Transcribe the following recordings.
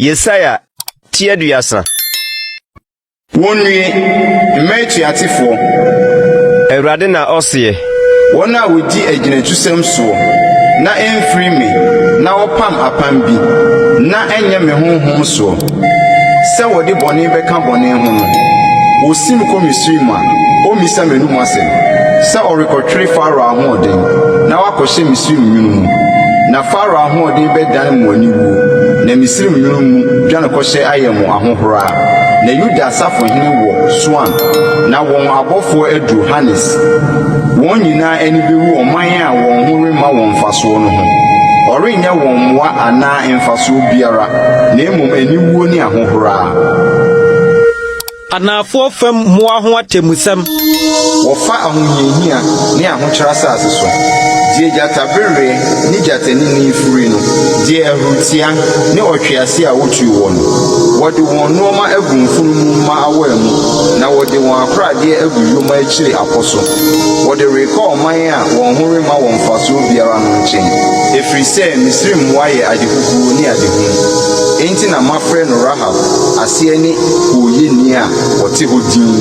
Yesaia ti 30. Wonnue, mma atuatefoɔ! Awurade na ɔseɛ. Wɔn a wɔdi agyinatusɛm soɔ, na ɛmfiri me, na wɔpam apam bi, na ɛnyɛ me honhom soɔ, sɛ wɔde bɔne bɛka bɔne ho no. Wɔsim kɔ Misraim a, ɔmmisa m'anom asɛm, sɛ ɔrekɔtwere Farao ahoɔden, na wakɔhyɛ Misraim nwunu mu. Na Farao ahoɔden bɛdane mo aniwuo, na Misraim nwunu mu dwanekɔhyɛ ayɛ mo ahohora. Na Yuda asafohene wɔ Soan, na wɔn abɔfoɔ aduru Hanes. Wɔn nyinaa ani bɛwu ɔman a wɔn ho remma wɔn mfasoɔ no ho. Ɔrenyɛ wɔn mmoa anaa mfasoɔ biara, na mmom aniwuo ne ahohora. Anaafoɔ fam mmoa ho atemmusɛm. Wɔfa ahohiahia ne ahokyere asase so, deɛ gyatabereɛ ne gyatanini firi no, deɛ ahuritia ne ɔtwease a wotuo wɔ no. Wɔde wɔn nneɛma agu mfunumu mma awaa mu, na wɔde wɔn akoradeɛ agu yoma akyiri apɔ so. Wɔde rekɔ ɔman a wɔn ho remma wɔn mfasoɔ biara no nkyɛn, ɛfiri sɛ Misraim mmoa yɛ adehuhuo ne adehunu. Enti na mafrɛ no Rahab, aseɛ ne hooyɛni a ɔte hɔ dinn.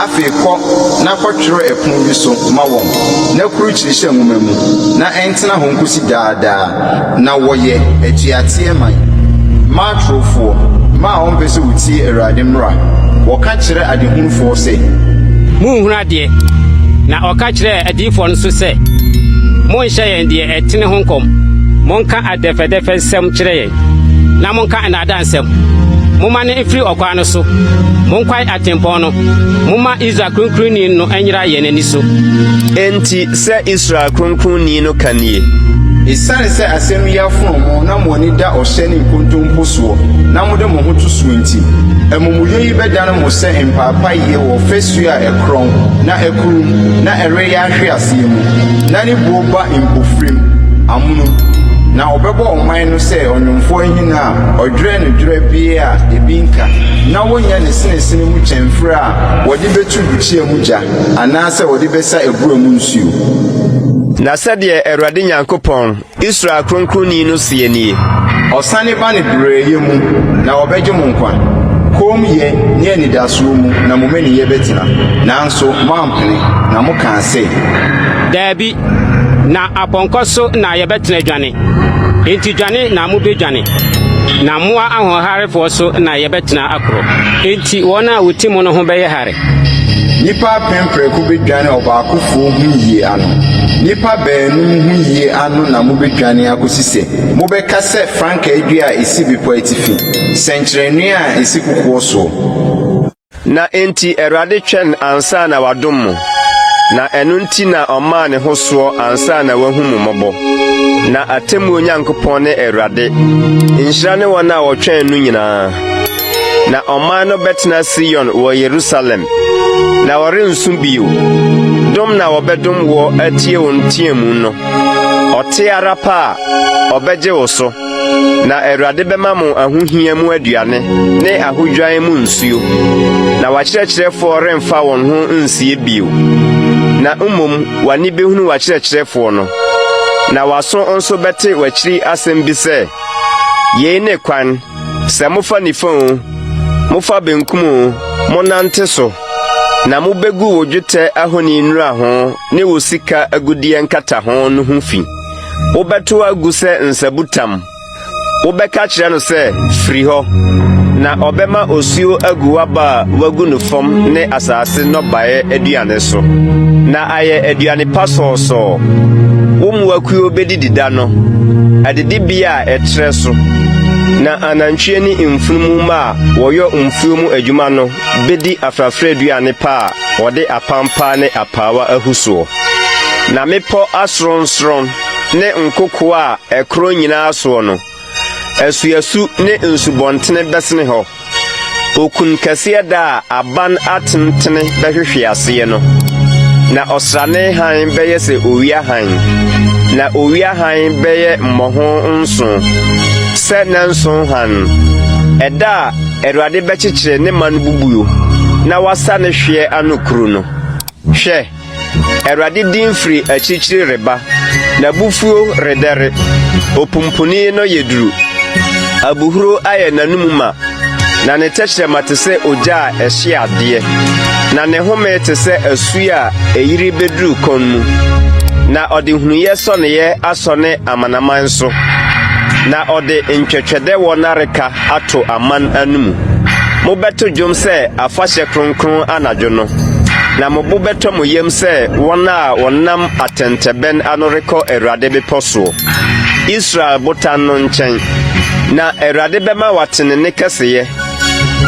Afei kɔ na kɔtwerɛ ɛpono bi so ma wɔn, na kurukyire hyɛ nwoma mu, na ɛntena hɔ nkosi daa daa. Na wɔyɛ atuateɛ man, mma atorofoɔ, mma a wɔmpɛ sɛ wɔtie Awurade mmara. Wɔka kyerɛ adehunufoɔ sɛ, Monhunu adeɛ. Na ɔka kyerɛɛ adiyifoɔ no nso sɛ, Monnhyɛ yɛn deɛ ɛtene ho nkɔm, monka adɛfɛdɛfɛ nsɛm kyerɛ yɛn, na monka nnaadaa nsɛm. Mommane mfiri ɔkwan no so, monkwae atempɔn no, momma Israel Kronkronni no nyera yɛn ani so. Enti sɛ Israel Kronkronni no ka nie. Esiane sɛ asɛm yi afono mo na mo ani da ɔhyɛ ne nkontompo soɔ na mode mo ho to soɔ nti, amumuyɛ yi bɛdane mo sɛ mpaapaeɛ wɔ fasuo a ɛkorɔn na akurum na ɛreyɛ ahwe aseɛ mu, na ne buo ba mpofirim, amonom. Na ɔbɛbɔ ɔman no sɛ ɔnwomfoɔ ahina a ɔdwerɛ no dwerɛbee a ebi nka, na wɔnnya ne senesene mu kyɛmferɛ a wɔde bɛtu bukyia mu gya anaasɛ wɔde bɛsa abura mu nsuo. Na sɛdeɛ Awurade Nyankopɔn, Israel Kronkronni no seɛ nie. Ɔsane ba ne brɛyɛ mu, na ɔbɛgye mo nkwa. Kommyɛ ne anidasoɔ mu na mo mmaniyɛ bɛtena. Nanso moampene, na mokaa sɛ. Daabi, na apɔnkɔ so na yɛbɛtena adwane. Enti dwane na mobɛdwane, na mmoa ahoɔharefoɔ so na yɛbɛtena akorɔ. Enti wɔn a wɔti mo no ho bɛyɛ hare. Nnipa apem prɛko bɛdwane ɔbaakofoɔ ho yie ano, nnipa baanum ho yie ano na mobɛdwane akɔsi sɛ mobɛka sɛ frankaa dua a ɛsi bepɔ atifi, sɛnkyerɛnneɛ a ɛsi kokoɔ soɔ. Na enti Awurade twɛn ansa na wadom mo, na ɛno nti na ɔmaa ne ho soɔ ansa na wahu mo mmɔbɔ. Na atemmuo Nyankopɔn ne Awurade, nhyira ne wɔn a wɔtwɛn no nyinaa. Na ɔman no bɛtena Sion wɔ Yerusalem, na wɔrensu bio. Dom na wɔbɛdom woɔ atie wo nteamu no. Ɔte ara pɛ a, ɔbɛgye wo so. Na Awurade bɛma mo ahohia mu aduane ne ahodwan mu nsuo, na w'akyerɛkyerɛfoɔ remfa wɔn ho nsie bio, na mmom w'ani bɛhunu w'akyerɛkyerɛfoɔ no, na w'aso nso bɛte w'akyiri asɛm bi sɛ, Yei ne kwan, sɛ mofa nifa oo, mofa benkum oo, monnante so. Na mobɛgu wo dwetɛ ahoni nnuraho ne wo sika agudeɛ nkataho no ho fi. Wobɛtow agu sɛ nsabutam. Wobɛka akyerɛ no sɛ, 'Firi hɔ! Na ɔbɛma osuo agu w'aba a woagu no fam ne asase nnɔbaeɛ aduane so, na ayɛ aduane pa sɔɔsɔɔ. Wo mmoakuo bɛdidi da no, adidibea a ɛtrɛ so. Na anantwie ne mfunumu mma a wɔyɔ mfuo mu adwuma no bɛdi afrafra aduane pa a wɔde apampaa ne apaawa ahu soɔ. Na mmepɔ asorɔnsorɔn ne nkokoɔ a ɛkorɔn nyinaa soɔ no, asuasu ne nsubɔntene bɛsene hɔ. Okun kɛseɛ da a aban atentene bɛhwehwe aseɛ no, na ɔsrane hann bɛyɛ sɛ owia hann, na owia hann bɛyɛ mmɔho nson, sɛ nnanson hann, ɛda a Awurade bɛkyekyere ne man bubuo na wasa ne hweɛ ano kuru no. Hwɛ! Awurade din firi akyirikyiri reba, n'abufuo redɛre, opumpuni no yɛ duru. Abohuro ayɛ n'anom ma, na ne tɛkyerɛma te sɛ ogya a ɛhye adeɛ, na ne home te sɛ asuo a ɛyiri bɛduru kɔn mu. Na ɔde hunuyɛ sɔneeɛ asɔne amanaman so, na ɔde ntwɛtwɛdɛwɔ nnareka ato aman anomu. Mobɛto dwom sɛ afahyɛ kronkron anadwo no, na mo bo bɛtɔ mo yam sɛ wɔn a wɔnam atɛntɛbɛn ano rekɔ Awurade bepɔ soɔ, Israel botan no nkyɛn. Na Awurade bɛma wɔate ne nne kɛseyɛ,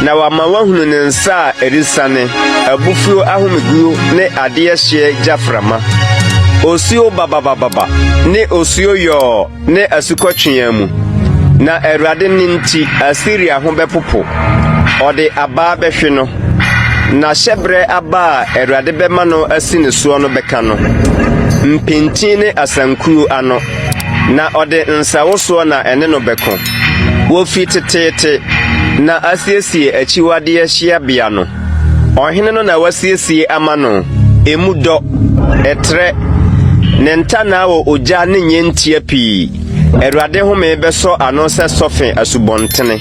na wama wɔahunu ne nsa a ɛresiane, abufuo ahomeguo ne adeɛ hyeɛ gyaframa, osuo bababababa ne osuo yɔɔ ne asukɔtweaa mu. Na Awurade nne nti Asiria ho bɛpopo, ɔde abaa bɛhwe no, na hyɛberɛ aba a Awurade bɛma no asi ne soɔ no bɛka no, mpintin ne asankuo ano, na ɔde nsawosoɔ na ɛne no bɛko. Wofi teteete na asiesie akyiwadeɛ hyeabea no. Ɔhene no na wasiesie ama no. Emu dɔ, ɛtrɛ, ne ntanaa wɔ ogya ne nnyentia pii. Awurade home bɛsɔ ano sɛ sɔfe asubɔntene.